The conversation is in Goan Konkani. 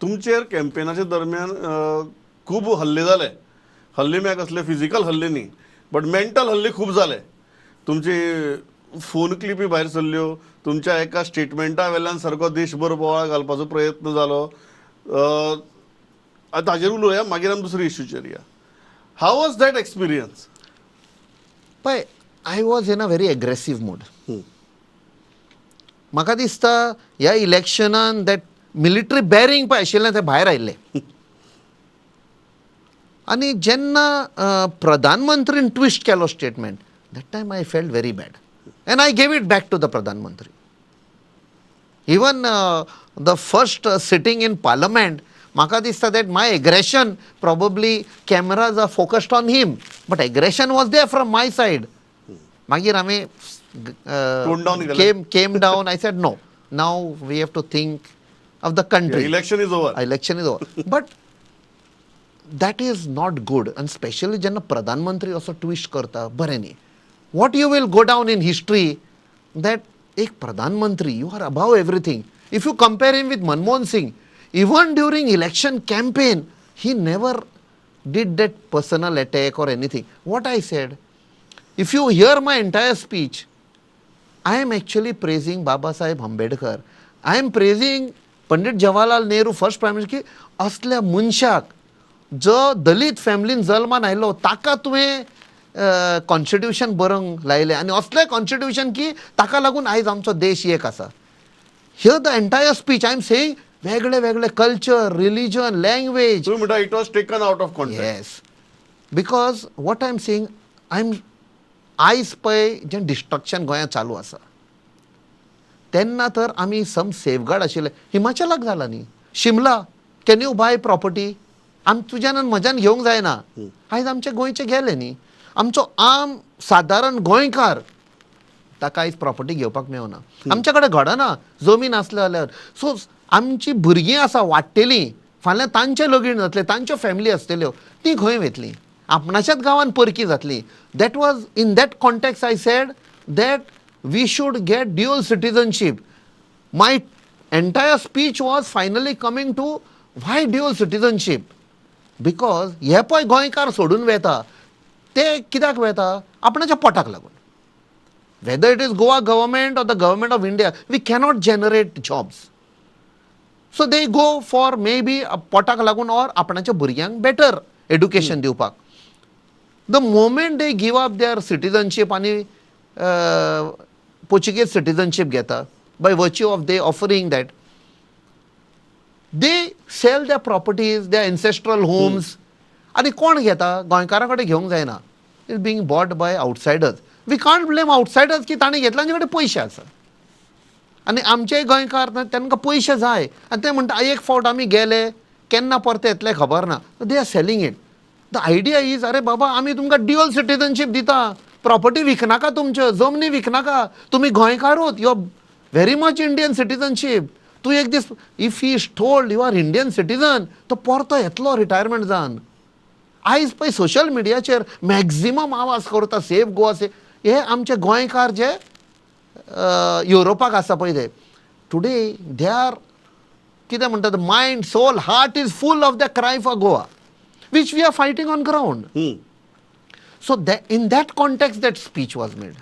तुमचेर कॅम्पेनाच्या दरम्यान खूब हल्ले जाले. हल्ले म्हळ्यार कसले, फिजिकल हल्ले न्ही, बट मेंटल हल्ले खूब जाले. तुमची फोन क्लिपी भायर सरल्यो, तुमच्या एका स्टेटमेंटा वेल्यान सारको देशभर बोवाळ घालपाचो प्रयत्न जालो. आतां ताजेर उलोवया, मागीर आमी दुसऱ्या इश्यूचेर या. How was that experience? पळय, I was in a very aggressive mood. म्हाका दिसता ह्या इलेक्शनान that military bearing पळय आशिल्लें तें भायर आयिल्लें. आनी जेन्ना प्रधानमंत्रीन ट्विस्ट केलो statement, that time I felt very bad and I gave it back to the प्रधानमंत्री. Even the first sitting in parliament, म्हाका दिसता that my aggression, probably cameras are focused on him, but aggression was there from my side. मागीर हांवें Tone down केलें. Came down. I said, "No, now we have to think of the country." Election is over. Election is over, but that is not good. And specially जेन्ना प्रधानमंत्री असो ट्विस्ट करता, बरें न्ही. What you will go down in history, that एक प्रधानमंत्री, you are above everything. If you compare him with Manmohan Singh, even during election campaign he never did that personal attack or anything. What I said, if you hear my entire speech, I am actually praising Baba Saheb Ambedkar. I am praising Pandit Jawaharlal Nehru, first Prime Minister, की असल्या मनशाक जो दलीत फॅमिलीन जल्मान आयलो, ताका तुवें कॉन्स्टिट्युशन बरोवंक लायलें आनी असलें कॉन्स्टिट्युशन की ताका लागून आयज आमचो देश एक आसा. Here the entire speech I am saying वेगळे वेगळे कल्चर, रिलिजन, लँग्वेज. तुम्ही म्हणटा it was taken out of context. Yes, because what I am saying, I am आयज पळय जें डिस्ट्रक्शन गोंयांत चालू आसा, तेन्ना तर आमी सम सेफगार्ड आशिल्ले. हिमाचलाक जाला न्ही, Shimla, can you buy property? आम तुज्यान आनी म्हज्यान घेवंक जायना. आयज आमचे गोंयचे गेले न्ही. आमचो आम सादारण गोंयकार, ताका आयज प्रॉपर्टी घेवपाक मेवना. आमच्या कडेन घडना जमीन आसले जाल्यार. सो आमची भुरगीं आसा वाडटेलीं, फाल्यां तांचें लगीन जातलें, तांच्यो फॅमिली आसतल्यो, ती खंय वयतलीं? आपणाच्याच गांवान परकी जातली. That was in that context I said that we should get dual citizenship. My entire speech was finally coming to why dual citizenship, because हे पळय गोंयकार सोडून वेता ते कित्याक वेता? आपणाच्या पोटाक लागून. Whether it is Goa government or the government of India, we cannot generate jobs. So they go for maybe पोटाक लागून or आपणाच्या भुरग्यांक बेटर एड्युकेशन दिवपाक. The moment they give up their citizenship आनी पोर्चुगीज सिटीजनशीप घेता, by virtue of they offering that, they sell their properties, their ancestral homes. आनी कोण घेता? गोंयकारां कडेन घेवंक जायना. Is being bought by outsiders. We can't blame outsiders की ताणें घेतला, तांचे कडेन पयशे आसा. आनी आमचेय गोंयकार तांकां पयशे जाय आनी ते म्हणटा, एक फावट आमी गेले, केन्ना परते येतले खबर ना. They are selling it. The idea is, अरे बाबा, आमी तुमकां ड्युअल सिटीजनशीप दिता, प्रॉपर्टी विकनाका, तुमच्यो जमनी विकनाका, तुमी गोंयकारूच, you are very much Indian citizenship. तूं एक दीस, if he is told you are Indian citizen, तो परतो येतलो रिटायरमेंट जावन. आयज पळय सोशल मिडियाचेर मॅक्झिमम आवाज करता सेफ गोवा से, हे आमचे गोंयकार जे युरोपाक आसा पळय ते. टुडे they are, कितें म्हणटात, mind, soul, heart is full of the cry for Goa, which we are fighting on ground. So in that context that speech was made.